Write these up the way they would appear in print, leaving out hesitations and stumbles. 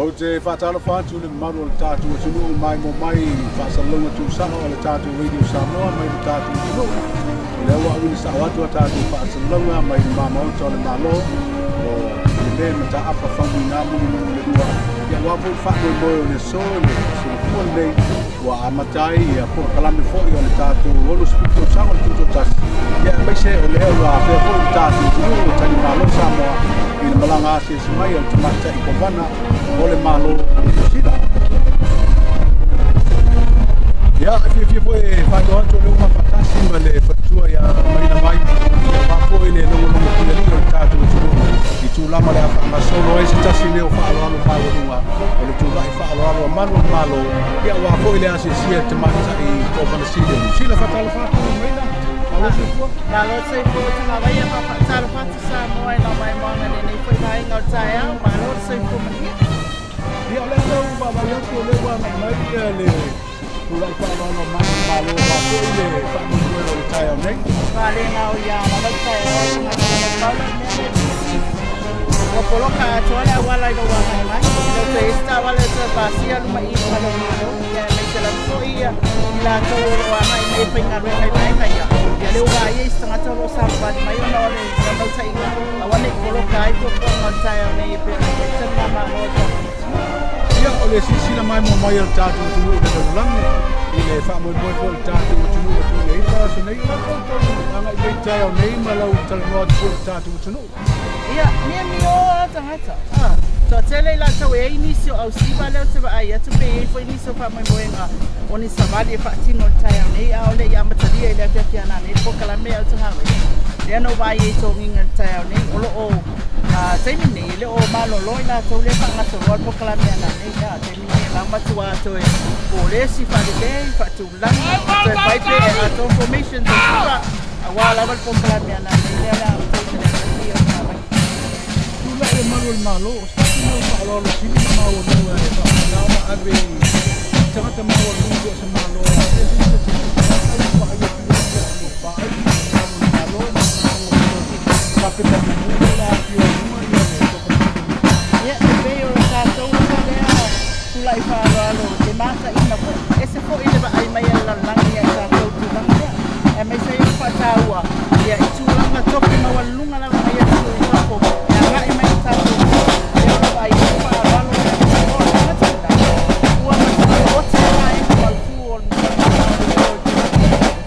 Ou te faatalofa atu i le mamalu o le tatou atunuu maimoa mai i faasalalauga tuusao a le tatou Radio Samoa mai le tatou atunuu. O lea ua auina sao atu a tatou faasalalauga mai le mamaota o le Malo o le mea mataafa faumuina mulimuli le lua. Ia aua foi le faamoemoe o le aso i le aso lenei ua amata ai ia polokalame foi o le tatou 60 tausaga o le Tutoatasi, ia aemaise o lea ua afea foi le tatou atunuu o talimalo Samoa i le malaga asiasi mai a le Tamaitai Kovana o le Malo o Niu Sila. Ia, e fiafia foi e faailoa atu o lea ua faatasi ma le faletua ia Maina Vai, aua foi le logologo puialii o le tatou atunuu i tulaga o le a faagasolo ai se tasi leo faaaloalo maualuga o le tulai faaaloalo a malu o le Malo, ia aua foi le asiasia e le Tamaitai Kovana Sili o Niu Sila. Faatalofa atu Maina, malo le soifua. Malo le soifua o Tagavaia, faatalofa atu Samoa i lau maimoaga i lenei foi vaega o le taeao, malo le soifua manuia. Ia, o lea ua vaavaai atu o lea ua agai mai le tulai faaaloalo a malu o le Malo aua foi le faamoemoe o le taeao nei. Falega o ia lava le taeao, tagata pau le mea le pisi. Ua poloka atoa le auala i lou agai mai. E le o toe i ai se taavale e toe pasia luma i i fale o Malo. Ia aemaise lava foi ia i latou o lo o agai mai e faigaluega i vaega ia. Ia lea ua vaaia isi tagata o lo o savavali mai ona o le naunautaiga aua ne i poloka ai fuafuaga o le taeao nei e pei ona i ai taligamalo a le tatou atunuu. Ia, o le silasila maimoa mai a le tatou atunuu i le lalolagi, i le faamoemoe foi o le tatou atunuu e tuuina i le aso nei, o le a outou agai mai i le taeao nei ma lau talanoa atu foi i le tatou atunuu? Ia, miamio lava tagata. Ah, toatele i latou e i ai nisi o ausiva lea ou te vaai atu pe i ai foi nisi o faamoemoega o ni savali e faatino i le taeao nei, a o le i amatalia i le afiafi ana nei le polokalame a Utahawai. Lea na ou vaai ai i togiga i le taeao nei, o lo o taimi nei, e le o malolo i latou lea e faagasoloa le polokalame ana nei. A, taimi nei e la matua toe polesi faalelei, faatulaga, toe fai pe e atoa formations o siva, aua lava le polokalame ana nei lea o le a amataina i le afiafi o Utahawai. Tulai le malu o le Malo, o se tasi lea o faaaloalo sili ona maualuga e faapena ona ave i tagata maualuga o se Malo a se isi atunuu tagata ua vaaia piopio o vaai i le malu o le Malo ma lana faapena mumu o le afio ai luga ia le tofa. Ia, e pei o le tatou lava lea tulai faaaloalo e mataina foi, ese foi le vaai mai a le lalolagi ia i tatou i tulaga lea, aemaise ai o le faataua ia i tulaga tofi maualuluga lava mai atunuu i fafo e agai mai i tatou lea o lo o vaai ai le faaaloalo lea o le tagata lena ua matua oti le vaega mautu o le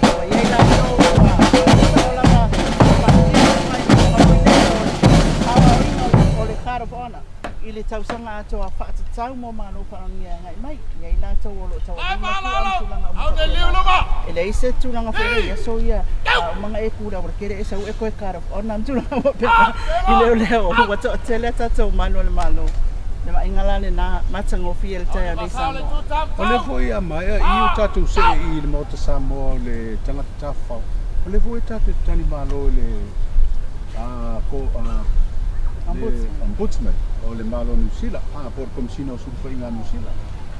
ua i ai latou ua sao lava faatino mai foi lea o le aoaoina o le Card of Honour i le tausaga atoa faatatau mo Malo Faaaloalogia e agai mai. E i ai latou o lo o taualuga fua ma tulaga uma faapena. E leai se tulaga foi lea i aso ia, a uma ona e ku i le aualatele e sau e koe Card of Honour ma tulaga faapena. I le o lea ua toatele a tatou malu o le Malo. Le vaaiga la lena matagofie i le taeao nei Samoa. O lea foi a maea i o tatou see i le Maota Samoa o le tagata tafafao, o lea foi tatou te talimalo i le le Ombudsman o le Malo o Niu Sila, po o le Komesina o Sulufaiga a Niu Sila.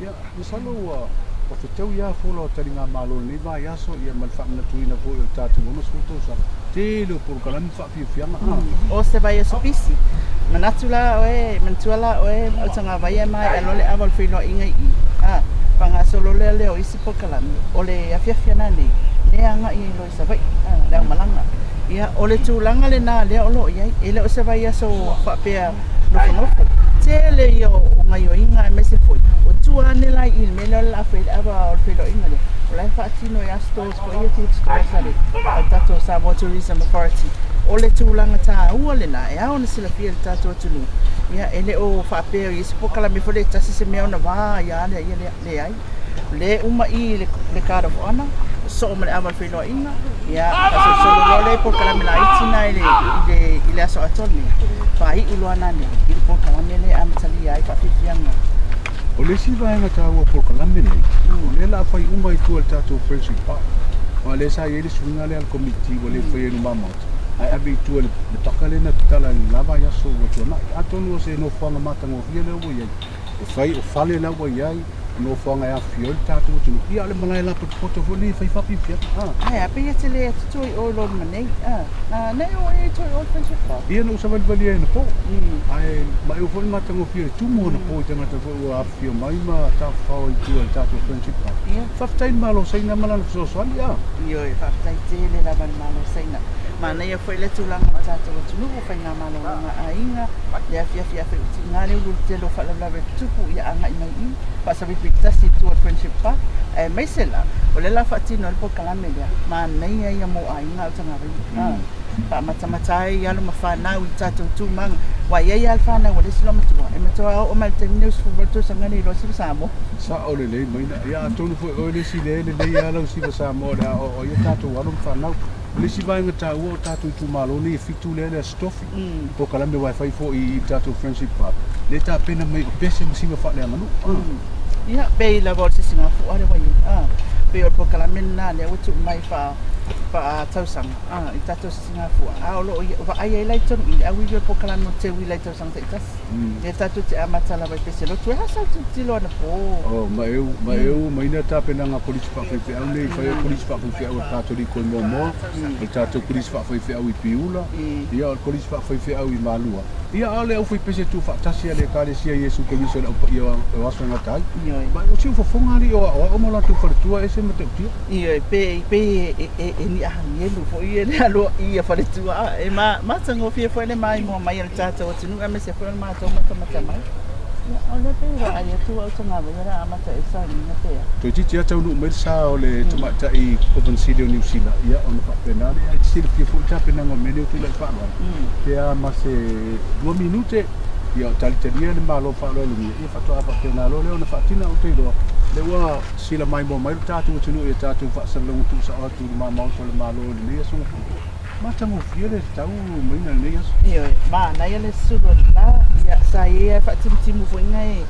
Ia, masalo ua fetaui lava fola o taligamalo i lenei vaiaso, ia ma le faamanatuina foi o le tatou 60 tausaga, tele o polokalame ma faafiafiaga. O se vaiaso pisi. Manatu la oe, manatua la oe Mautagavaia e maea loa le ava o le feiloaiga i i, a faagasolo lea lea o isi polokalame, o le afiafi ana nei, lea agai ai loa i Savaii, a, le aumalaga. Ia, o le tulaga lena lea o lo o i ai. E le o se vaiaso faapea nofonofo. Tele ia o gaioiga aemaise foi, o tua ane la i i le mea lea o le laa fai le ava o le feiloaiga lea, o la e faatino e a stores foi ia food stores a le tatou Samoa Tourism Authority. O le tulaga taua lena e ao ona silafia e le tatou atunuu, ia e le o faapea o i ai se polokalame foi lea e tasi se mea ona va ia lea ia lea, leai. O lea e uma i i le Card of Honour, sosoo ma le ava o le feiloaiga, ia faasolosolo loa lea i polokalame laiti na i le aso atoa lenei, faaiu loa nanei i le polokalame lea e amatalia ai faafiafiaga. O le isi vaega taua o polokalame nei, o lea o le a fai uma i tua i le tatou Friendship Park. Aua o lea sa i ai le suiga lea a le Komiti ua le faia i luma maota, ae ave i tua i le paka lea na tatala i le la vaiaso ua tuanai. Atonu o se nofoaga matagofie lea ua i ai, e fai o fale la ua i ai, nofoaga e afifio ai le tatou atunuu. Ia, a o le malae lapotopoto foi lenei e fai faafiafiaga. A. Ae a, pei e te le atu i o i lo luma nei. A, a, nei o e i o le Friendship Park. Ia, na ou savalivali ai anapo. Ae maeu foi le matagofie o le tumu anapo i tagata foi ua afifio mai ma tafafao i tua i le tatou Friendship Park. Ia. Faafetai i le Malo o Saina ma lana fesoasoani. A. Ioe, faafetai tele lava i le Malo o Saina. Manaia foi le tulaga o le tatou atunuu, faigamalologa aiga, le afiafi afai-utiga le uluulu tele o faalavelave tutupu ia agai mai i faasavipili tasi i tua o le Friendship Park, aemaise la o lea la faatino ai le polokalame lea, manaia ia mo aiga a o tagavaina. Faamatamata ai alo ma fanau i tatou tumaga, aua e i ai lava le fanau a le isi loomatua e matua oo mai i le taimi nei o 18 tausaga e le iloa siva Samoa. Sao lelei mai na. Ia atonu foi oe le isi lea e lelei lava lau siva Samoa o le a aoao ai a tatou alo ma fanau. O le isi vaega taua o tatou itumalo nei e fitu lea le Aso Tofi, polokalame aua e fai foi i le tatou Friendship Park, lea e tapena mai o pese ma siva faaleaganuu. Ia, pei lava o le sisigafua lea ua i ai. Pei o le polokalame lena lea ua tuu mai faatausaga i tatou sisigafua, a o lo o vaai ai la i totonu i i le auivi o le polokalame o teuila i tausaga taitasi. Lea tatou te amata lava i pese lotu. E a sau tilotilo anapo? Oh, ma eu, ma eu, ma ina tapenaga Kolisi Faafaifeau nei, fai o Kolisi Faafaifeau a le Katoliko i Moamoa, o le tatou Kolisi Faafaifeau i Piula, ia o le Kolisi Faafaifeau i Malua. Ia a o le aufaipese tuufaatasi a le Ekalesia Iesu Keriso i le Aupaia o Aso e Gata ai. Ma o si ufofoga alii o aoao ma o latou faletua e ese matautia. Ioe, pe, pe e, e, e ni agelu foi ia le aloa i a faletua, e ma, matagofie foi le maimoa mai a le tatou atunuu aemaise foi o le matou matamata mai. Ia, o lea pei vaai atu au tagata ia o le a amata ai sauniga pe a. Toeitiiti lava taunuu mai le sa o le tamaitai Kovana Sili o Niu Sila, ia ona faapena lea, ae te silafia foi le tapenaga o mea nei o tulai faaaloalo, pe a ma se lua minute, ia o talitalia le Malo faaaloalogia, ia faatoa faapena loa lea ona faatina. Ou te iloa, lea ua sila maimoa mai lo tatou atunuu i a tatou faasalalauga tuusao atu i luma maota o le Malo i lenei aso Gafua. Matagofie le tau maiga i lenei aso. Ioe, manaia le sulu o le la, ia, sa i ai lava e faatimutimu foi na e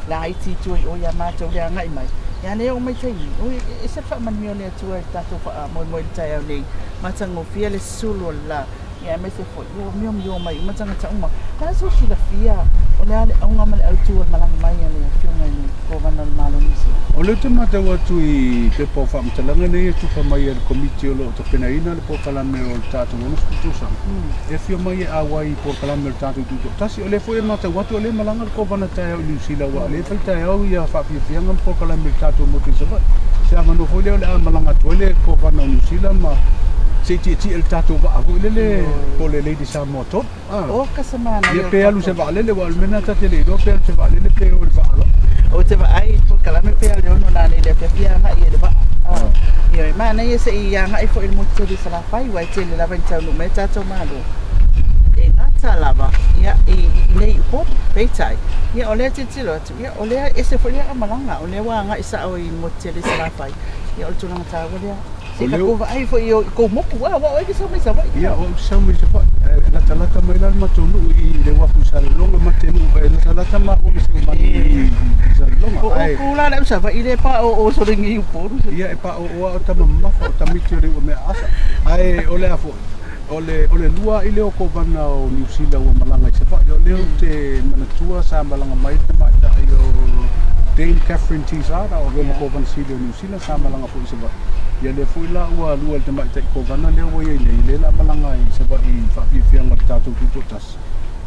laiti i tua i o ia matou le agai mai. Ia lea oo mai taimi, oi, e ese le faamanuia o le Atua i le tatou faamoemoe i le taeao nei. Matagofie le sulu o le la, ia aemaise foi ua miomio mai uma tagata uma. O le a sou silafia, o le a le auga ma le autu o le malaga mai a le Afioga i le Kovana o le Malo o Niu Sila? O lea ou te matau atu i pepa o faamatalaga nei e tufa mai e le Komiti o lo o tapenaina le polokalame o le tatou 60 tausaga, e afio mai e auai i polokalame o le tatou Tutoatasi. O lea foi e matau atu o lea e malaga le Kovana taeao i Niu Sila aua o lea e fai taeao ia faafiafiaga ma polokalame o le tatou motu i Savaii. O se avanoa foi lea o le a malaga atu ai le Kovana o Niu Sila ma se i tietie le tatou vaa foi lele po o le Lady Samoa 3. O ka se manaia Ia pe alu i se vaalele aua o le mea lena ta te le iloa pe alu i se vaalele pe o i le vaa lava. Ou te vaai i le polokalame pe a le ono nanei i le afiafi e agai ai i le vaa. Ioe, manaia se i agai foi i le motu tele i Salafai aua e tele lava ina taunuu mai tatou Malo e gata lava ia i inei i Upolu. Peitai, ia o lea e tilotilo atu, ia o lea e ese foi lea malaga, o lea ua agai sao i le motu tele i Salafai. Ia o le tulaga taua lea. Se i tatou vaai foi i kou motu, aua o oe e te sau mai Savaii. Ia, o au te sau mai Savaii. Ae latalata mai la le matou nuu i le uafu i Salelologa, ma te nuu e latalata maua ma Seumanu i Salelologa. O outou la le au Savaii lea e paoo solegi i Upolu. Ia, e paoo lava o tama mamafa, o tamaiti o le iuamea aasa. Ae o le a foi, o le, o le lua a'i lea o Kovana o Niu Sila ua malaga i Savaii. O lea ou te manatua sa malaga mai le tamaitai o Dame Catherine Tizard, a o avea ma Kovana Sili o Niu Sila, sa malaga foi i Savaii. Ia lea foi la ua lua i le tamaitai Kovana lea ua i ai nei, lea la malaga i Savaii i faafiafiaga o le tatou Tutoatasi.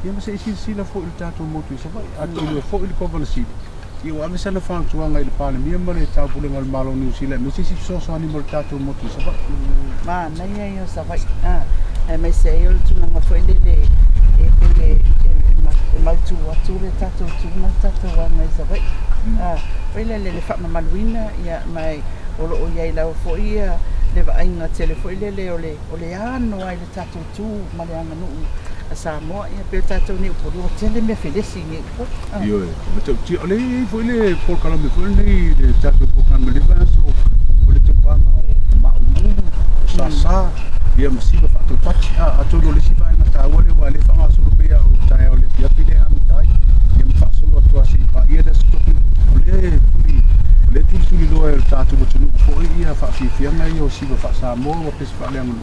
Ia ma se i silasila foi i le tatou motu i Savaii. Atonu e foi le Kovana Sili, ia ua ave sana fautuaga i le Palemia ma le Taupulega o le Malo o Niu Sila aemaise isi fesoasoani mo le tatou motu i Savaii. Manaia ia o Savaii, aemaise ai o le tulaga foi lele e pei e mautu atu le tatou tu ma le tatou aga i Savaii. Foi lele le faamamaluina, ia, ma o lo o i ai lava foi ia le vaaiga tele foi lele o le, o le ano ai le tatou tu ma le aganuu a Samoa. Ia, pei o tatou nei i Upolu, ua tele mea felesi i nei Upolu. Ioe, matautia. O lea e i ai foi le polokalame foi lenei, le tatou polokalame o lenei vaiaso, o le tauvaga o Mauluulu, o Sasa, ia ma siva faataupati. Atonu o le isi vaega taua lea aua o lea e faagasolo pei lava o taeao i le afiafi lea e amata ai, ia ma faasolo atu lava seia paia le Aso Tofi. O lea e tuli, o lea e tulituliloa e le tatou atunuu foi ia faafiafiaga ia o siva faa-Samoa ua pese faaleaganuu,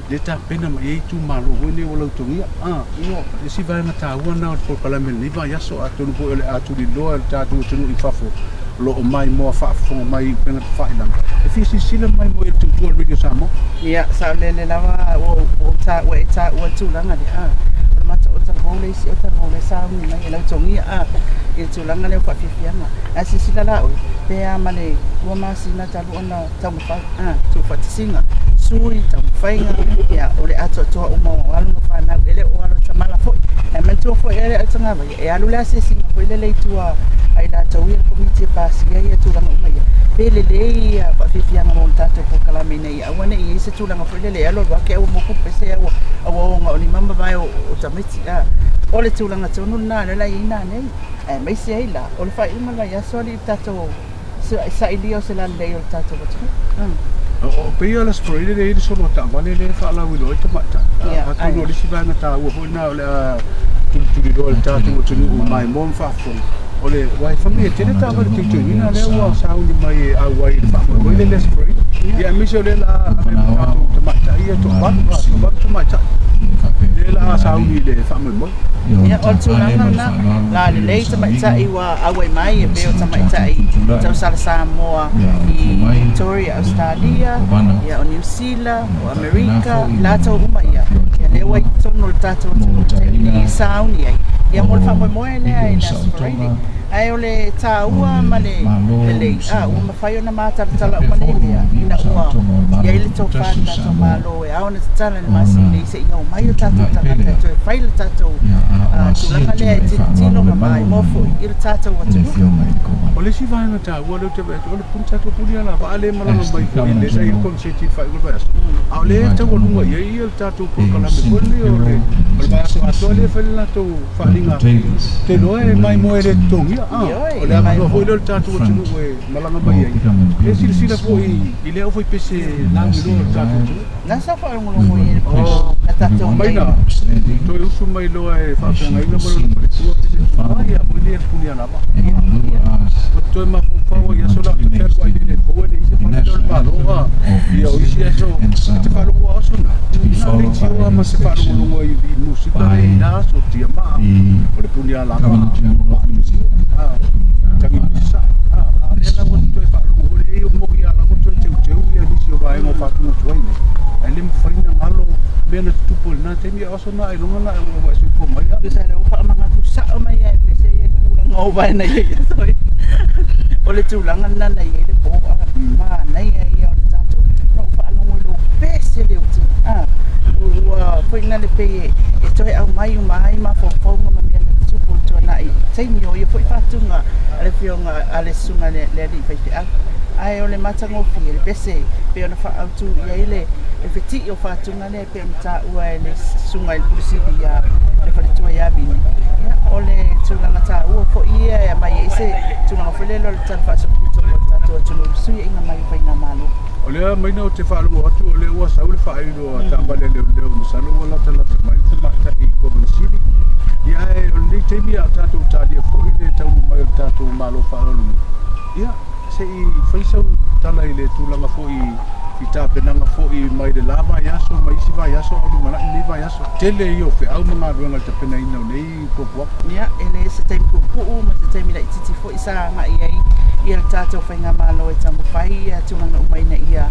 lea e tapena mai ai itumalo foi nei ua lautogia. O le isi vaega taua lena o le polokalame i lenei vaiaso, atonu foi o le a tuliloa e le tatou atunuu i fafo. O lo o maimoa faafofoga mai i upega tafailagi e fia silasila maimoa i le tautua a le Radio Samoa. Ia, saolele lava ua ou taua e taua le tulaga lea, a. O le matou talavou le isi talavou lea e sauni mai e lautogia, a, i le tulaga lea o faafiafiaga. Ae silasila la oe, pe a ma le 2 masina talu ona taumafai, a, tuufaatasiga, sui, taumafaiga, ia, o le atoatoa uma o alo ma fanau, e le o alo tamala foi. Ae manatua foi e le Autagavaia, E alu le asiasiga foi lele i tua a i latou ia le Komiti e pasia ia tulaga uma ia, pe lelei ia faafiafiaga mo le tatou polokalame ina ia aua ne i i ai se tulaga foi lele e alu alu ake ae ua moku le pese ae ua oga o ni mama vae o tamaiti. A o le tulaga tonu lena lea o le a i ai nanei, aemaise ai la o le faaiuga o le vaiaso alii le tatou sailia o se lalelei o le tatou atunuu. O pei o le Aso Faraile lea e i ai le solo a taavale lea e faalauiloa ai tamaitai. Atonu o le isi vaega taua foi lena o le a tulituliloa e le tatou atunuu maimoa ma faafofoga. O le aua e fai mai e tele taavale teuteuina lea ua sauni mai e auai i le faamoemoe lea i le Aso Faraile. Ia aemaise o lea o le a ave ma tatou tamaitai ia e toavalu, toavalu tamaitai lea o le a sauni i le faamoemoe. Ia, o le tulaga lena, lalelei tamaitai ua auai mai e pei o tamaitai tausala Samoa i Victoria, Ausetalia, ia o Niu Sila, o Amerika, i latou uma ia, ia lea ua i totonu o le tatou atunuu i le taimi nei e sauni ai, ia mo le faamoemoe lea i le Aso Faraile. Ae o le taua ma le lelei, a, ua mafai ona matalatala uma nei mea ina ua i ai le tofa a le tatou Malo e ao ona tatala i le masina nei se i omai o tatou tagata e toe fai le tatou tulaga lea e tilotilo ma maimoa foi i le tatou atunuu. O le isi vaega taua lea ou te vaai atu, o le puni tatou puni alavaa lea e malaga mai foi lea sa i ai le koneseti i le faaiuga o le vaiaso, a o lea e taualuga i ai le tatou polokalame foi lenei o le vaiaso atoa lea e fai le latou faaaliga. Ou te iloa e maimoa e le totogia, o le avanoa foi lea o le tatou atunuu e malaga mai ai e silasila foi i lea aufaipese lauiloa o le tatou atunuu. Na sa faalogologo i ai le po na tatou i ai. Toe usu mai loa e faafeagaiga ma lona faletua pe se tumua ia foi lea puni alava. Ua toe mafaufau ai aso la te fealuai lele e pou e leai se fale lea o le Malo a ia o isi aso e te faalogo a aso na. Na o le leitioa ma te faalogologo ai i musika lea i na aso tiamaa o le puni alava a tagi mai sasae. A o lea la ua toe faalogo foi lea e moi a la ua toe teuteu ia nisi o vaega o faatuga tuai nei. Ae le mafai ona galo mea na tutupu i lena taimi, a o aso na ailoga na ua e soifua mai a. Tusa lea ua faamanatu sao mai lava e pese ia tulaga o vaena i ai aso ia. O le tulaga lena na i ai le po a manaia ia o le tatou na ou faalogo i lou pese leotino a ua foi na le pei e toe aumai uma ai mafaufauga ma mea na tutupu i le tuanai i taimi o ia foi faatuga a le afioga a le susuga i le alii faifeau. Ae o le matagofie le pese pei ona faaautu i ai le fetii o faatuga lea e pei ona taua e le susuga i le Pule Sili ia le faletua ia Vini. Ia, o le tulaga taua foi ia e aumai ai se tulaga foi lele o le tala faasolopito mo le tatou atunuu i le fesuiaiga mai o faigamalo. O lea maina ou te faalogo atu o lea ua sau le faailo a taavale a leoleo masalo ua latalata mai le tamaitai Kovana Sili. Ia ae o lenei taimi a o tatou talia foi le taunuu mai o le tatou Malo faaaloalogia, ia se i fai sau tala i le tulaga foi i tapenaga foi mai le la vaiaso ma isi vaiaso a o lumanai lenei vaiaso. Tele ia o feau ma galuega i le tapenaina o nei fuafuaga. Ia, e le se taimi puupuu ma se taimi laitiiti foi sa agai ai ia le tatou faigamalo e taumafai ia tulaga uma ina ia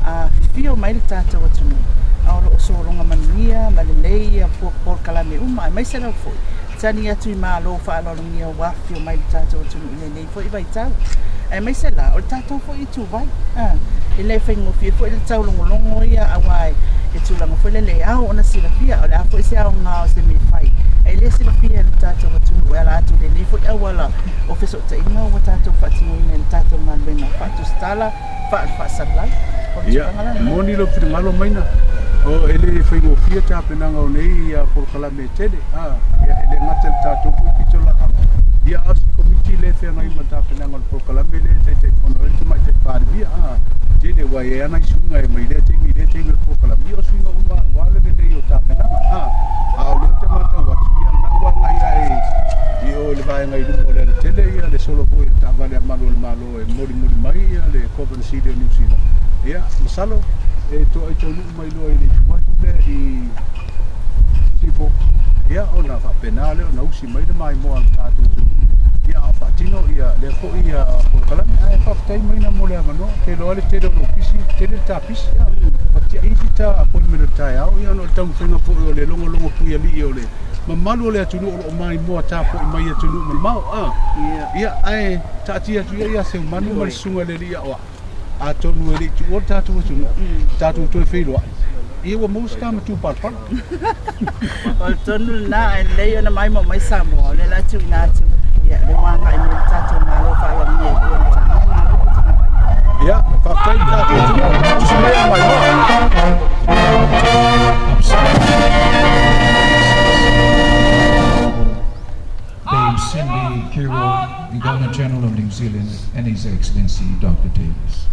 afifio mai le tatou atunuu a o lo o sologa manuia ma lelei ia polokalame uma aemaise lava foi tali atu i malo faaaloalogia ua afifio mai le tatou atunuu i lenei foi vaitau aemaise la o le tatou foi ituvai e le faigofie foi le taulogologo ia aua e tulaga foi lele e ao ona silafia o le a foi se aoga o se mea fai ae le silafia e le tatou atunuu e ala atu i lenei foi auala o fesootaiga ua tatou faatinoina i le tatou galuega faatusitala faale-faasalalau. O le Ia, tulaga la lena. moni lou finagalo Maina, o, e le faigofie tapenaga o nei polokalame e tele, a, ia, e le gata i le tatou foi pitolaau, ia, a o si komiti lea e feagai ma tapenaga o le polokalame lea e Taitaifono ai le Tamaitai Palemia, a, tele, aua e i ai lava nai suiga e aumai i lea taimi i lea taimi o le polokalame, ia o suiga uma aua le lelei o tapenaga, a, a o lea ou te matau atu, ia, o lena ua agai ae i o i le vaega i luma o le alatele ia le solo foi a taavale a malu o le Malo e molimoli mai ia le Kovana Sili o Niu Sila. Ia, masalo e toai taunuu mai loa i le itu atu lea i Sifo, ia ona faapena lea ona usi mai le maimoa a le tatou atunuu. Ia, a o faatino ia lea foi polokalame. Ae faafetai Maina mo le avanoa. Ou te iloa le tele o lou pisi, tele le ta pisi. Ua tiai isi ta appointment o le taeao, ia ona o le taumafaiga foi o le logologo puialii o le mamalu o le atunuu o lo o maimoa tapuai mai i atunuu mamao. Ia, ae taatia atu ia ia Seumanu ma le susuga i le alii aoao. Atonu e le i tuua le tatou atunuu, tatou toe feiloai, ia ua maua se ta matupalapala. O le tonu lena, ae lelei ona maimoa mai Samoa, o lea o le a tuuina atu, ia, lea ua agai mai le tatou Malo faaaloalogia e pei ona taua, malo le tagata. Ia, faafetai i le tatou atunuu, tusi mai a maimoa. Dame Cindy Kiro, the Governor General of New Zealand, and His Excellency Dr. Davis.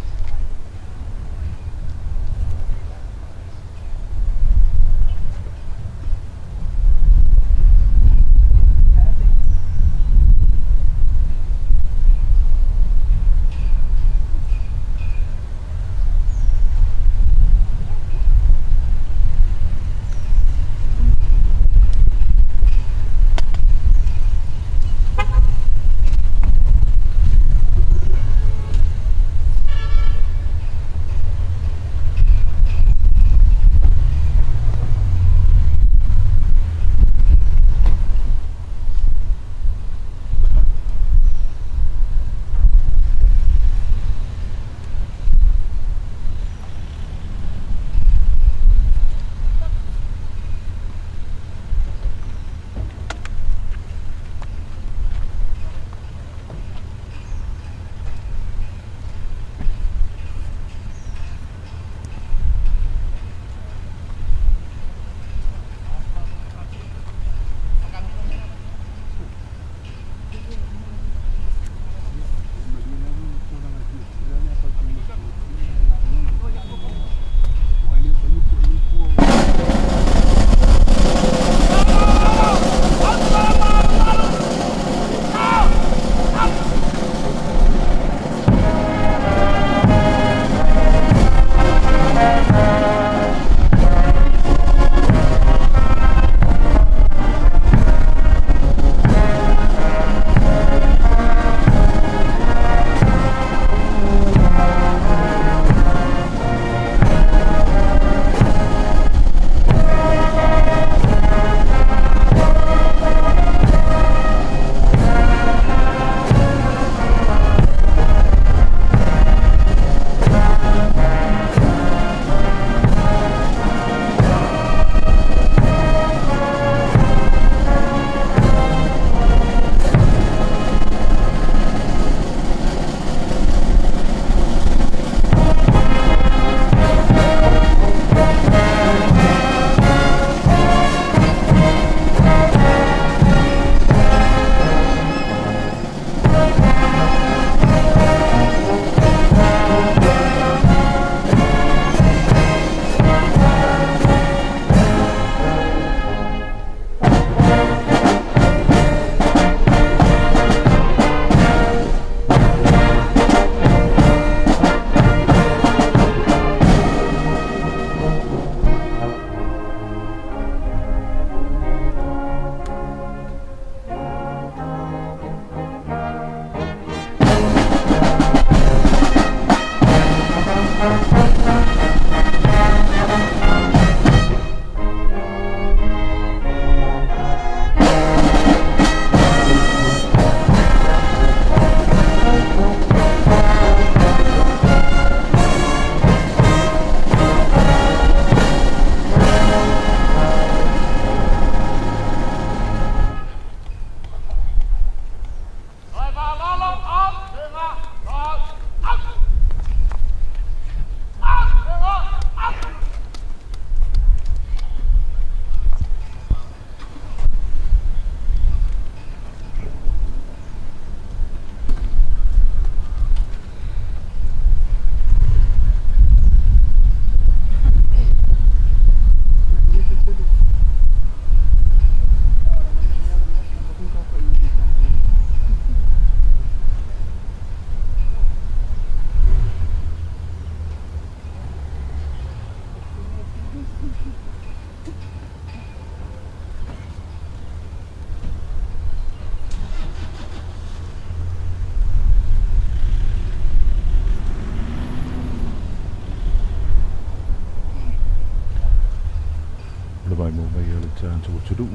le maimoa mai a le tatou atunuu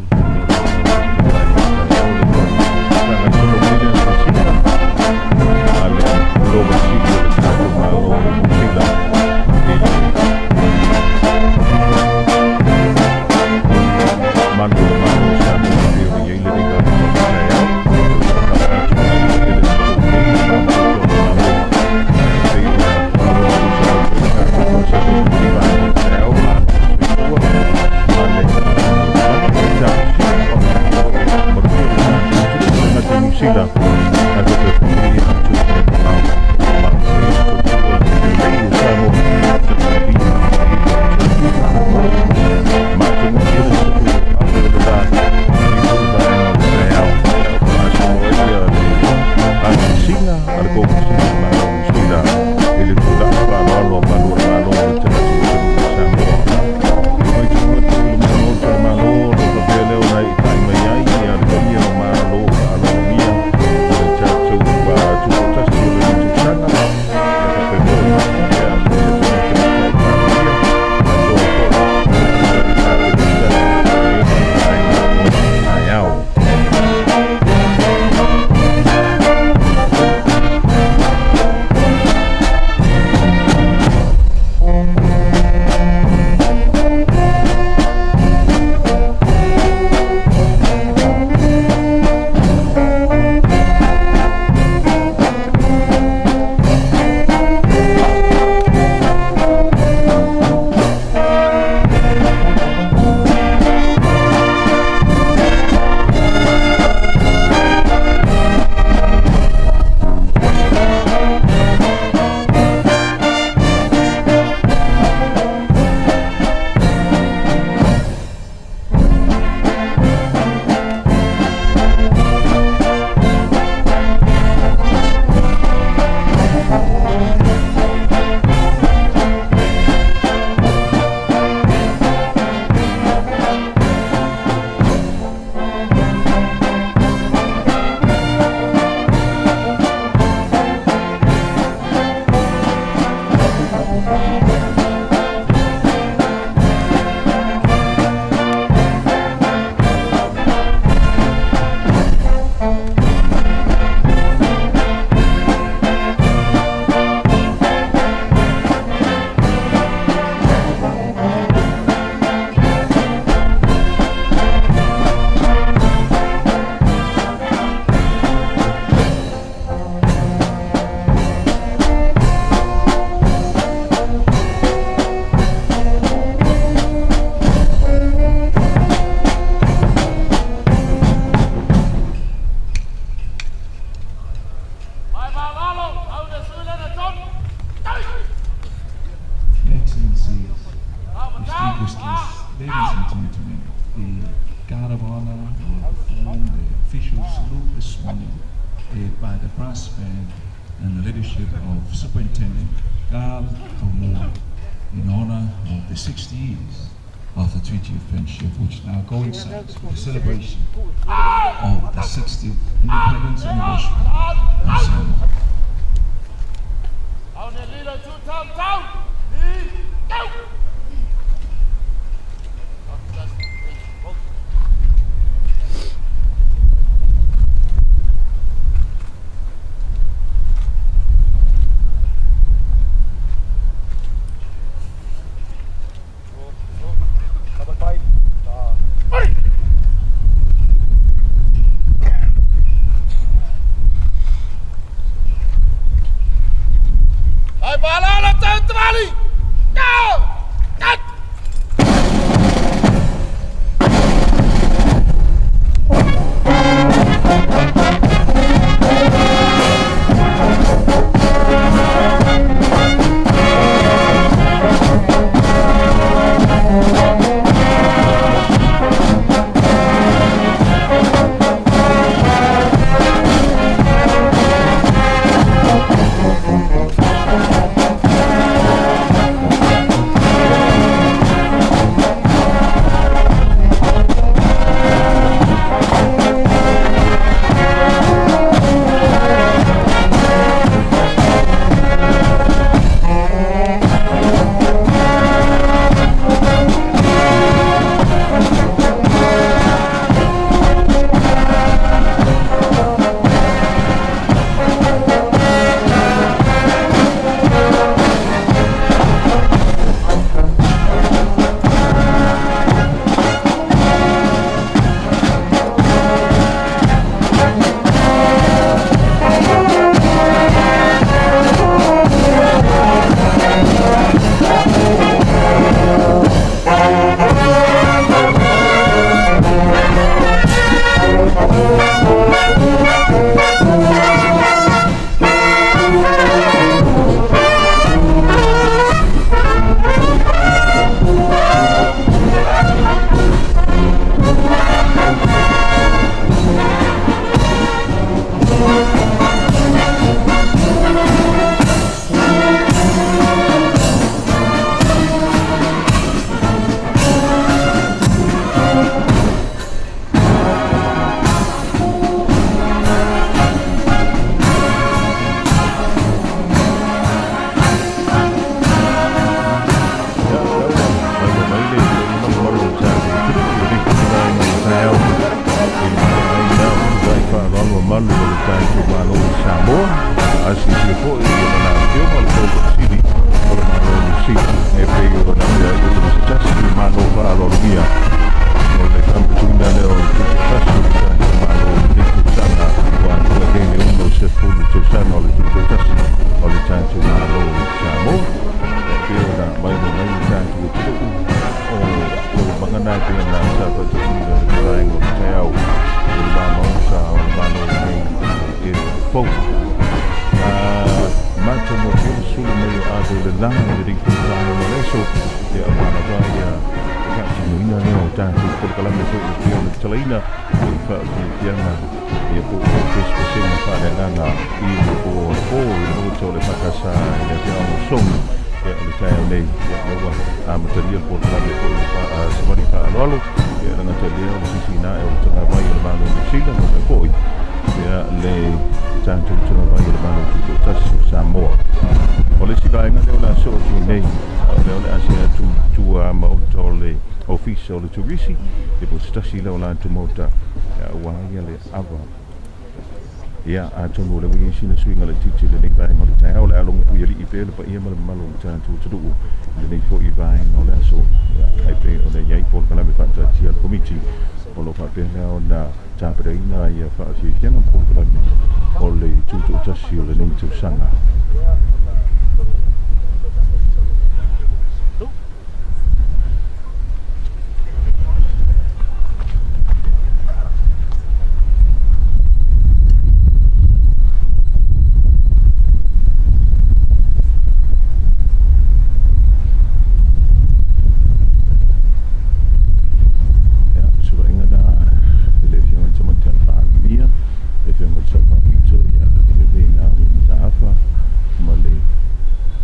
faagasolo mai le asiasiga a le Kovana Sili o le tatou Malo o Niu Sila i le malu o le Malo o Samoa e pei ona i ai lenei vaega o le taeao. Faatalofa atu ai i le tele o tatou nei ma matou Malo e pei ona lagolagotusa atu ai tatou fonotaga i lenei vaega o le taeao. Malo le soifua ma le talosia manuia le tatou atunuu, e le gata i Niu Sila ae faapea foi atunuu e mamao. Malo le soifua lelei o Samoa tapuai matou le ave o le la i foi vaega o le taeao faasolo ai le asiasiga a le Kovana Sili o le Malo o Niu Sila i le tulaga faaaloalo a malu o le Malo o le tatou atunuu o Samoa. E matau atu i le Maota o le Malo o lo o faapea lea ona eetai mai ai le paia o Malo faaaloalogia o le tatou tutoatasi o lenei tausaga, ia faapea foi le Afioga i le Tamaitai Palemia atoa ai foi le Kapeneta i lenei vaega o le taeao. Excellencies, distinguished guests, ladies and gentlemen, the Guard of Honor will perform the official salute this morning, led by the brass band and the leadership of Superintendent Carl Taumua in honor of the 60 years of the Treaty of Friendship, which now coincides with the celebration of the 60th Independence Anniversary of Samoa. Ai, balala, tau, foi i lana Afioga o le Kovana Sili o le Malo o Niu Sila, e pei ona feagai ma se tasi o Malo faaaloalogia o le faamatuina lea o le Tutoatasi o le tatou Malo i lenei tausaga ua atoa i ai le 60 tausaga o le Tutoatasi o le tatou Malo o Samoa. E pei ona maimoa mai le tatou atunuu o taualumaga na e pei ona sa faatinoina i le vaega o le taeao i le va maota o le Malo nei i le fou. Matagofie le sulu mai o ave le la i lenei foi vaega o le aso, ia aua lava ia le faatinoina lea o tatou polokalame foi e pei ona tatalaina i faafiafiaga ia po o pesepesega faaleagaga i le po o le po i le maota o le EFKS i le afioaga o Sogi. Ia o le taeao nei, ia lea ua amatalia le polokalame foi o le savali faaaloalo, ia e le gata i lea o le sisiina ae o le tagavai o le Malo o Niu Sila faapea foi ia le tatou tagavai o le Malo Tutoatasi o Samoa. O le isi vaega lea o le a soo atu nei, o lea o le a see atu i tua maota o le Ofisa o le Turisi, ia po o se tasi lea o latou maota aua ia le ava. Ia, atonu o lea ua i ai sina suiga laitiiti i lenei vaega o le taeao, o le a logo puialii pea le paia ma le mamalu o le tatou atunuu i lenei foi vaega o le aso. Ia, ai pei ona i ai polokalame faataatia a le Komiti o lo o faapea lea ona tapenaina ia faafiafiaga ma polokalame o le tutoatasi o lenei tausaga. Ia, fesoasoaiga na i le Afioga i le Tamaitai Palemia, le Afioga i le Sao Faapito, ia, i le Mena o Mataafa ma le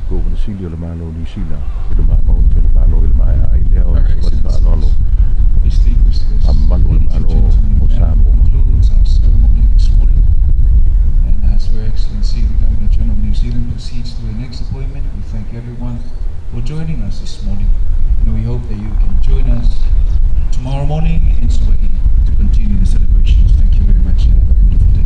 Kovana Sili o le Malo o Niu Sila i luma maota o le Malo i le maea ai lea o le savali faaaloalo a mamalu o le Malo o Samoa. Concludes our ceremony this morning. And as Her Excellency the Governor General of New Zealand proceeds to her next appointment, we thank everyone for joining us this morning. And we hope that you can join us tomorrow morning in Savaii to continue the celebrations. Thank you very much and have a beautiful day.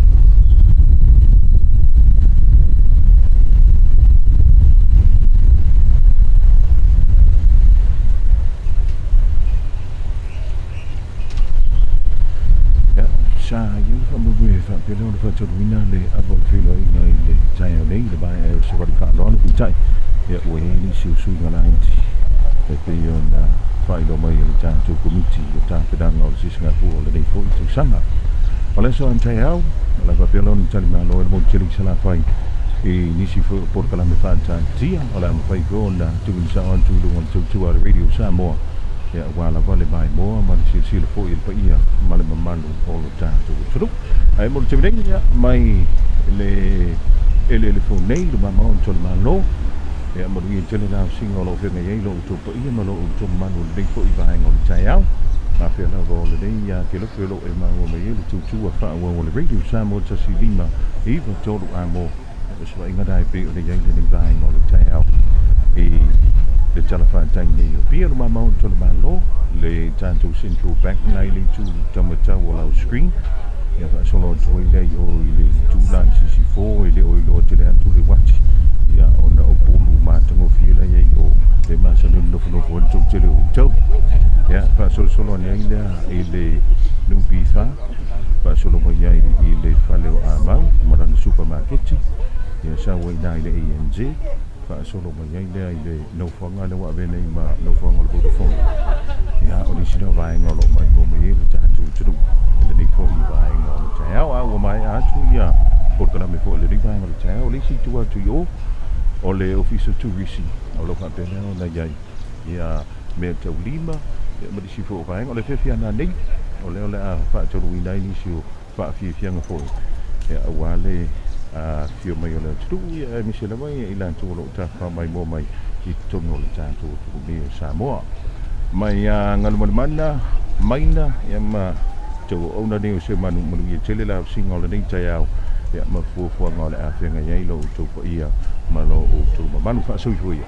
Ia, sa i ai le faamoemoe e faapea lea ona faataunuuina le ava o le feiloaiga i le taeao nei i le vaea o le savali faaaloalo, peitai, ia, ua i ai nisi o suiga laiti e pei ona faailoa mai e le tatou Komiti o Tapenaga o le Sisigafua o lenei foi tausaga. O le aso a taeao, o le a faapea lea ona talimalo ai le motu tele i Salafai i nisi foi o polokalame faataatia o le a mafai foi ona tuuina sao atu i luga o le tautua a le Radio Samoa, ia, aua lava le maimoa ma le silasila foi i le paia ma le mamalu o lo tatou atunuu. Ae mo le taimi nei, ia, mai le eleele fou nei, le mamao o le Malo, ia, manuia tele le aosiga o lo o feagai ai lo outou paia ma lo outou mamalu i lenei foi vaega o le taeao. Afea lava o lenei ia kelope o lo o e maua mai ai le tautua faaauau a le Radio Samoa 1 5 9 3 a mo fesoasoaiga na e pei ona i ai lenei vaega o le taeao i le Tala Fatai nei o Apia, le mamao o le Malo, le tatou Central Bank na i le itu taumatau o lau screen. Ia faasolo atu ai lea i o i le itu la i Sisifo, e le o iloa tele atu le uati, ia ona o pulu matagofie la i ai o le masani o le nofonofo ai le toatele o outou. Ia faasolosolo ane ai lea i le NPF, faasolo mai ai i le fale o Amau ma lana supamaketi, ia sau ai i ina i le ANZ, faasolo mai ai lea i le nofoaga lea ua avea nei ma nofoaga o le Vodafone. Ia, o nisi lea o vaega o lo o maimoa mai ai le tatou atunuu i lenei foi vaega o le taeao. A ua maea atu ia polokalame foi o lenei vaega o le taeao, o le isi itu atu i o, o le Ofisa Turisi o lo o faapea lea ona i ai ia mea taulima ma nisi foi o vaega. O le afiafi nei, o lea o le a faataunuuina ai nisi o faafiafiaga foi aua le afifio mai o le atunuu, ia aemaise lava i latou o lo o tafafao maimoa mai i totonu o le tatou atunuu nei o Samoa. Mai a Galumalemana, Maina, ia ma tauauauna nei o se manu manuia tele la ausiga o lenei taeao, ia ma fuafuaga o le a feagai ai lo outou paia ma lo outou mamalu. Faasoifua ia.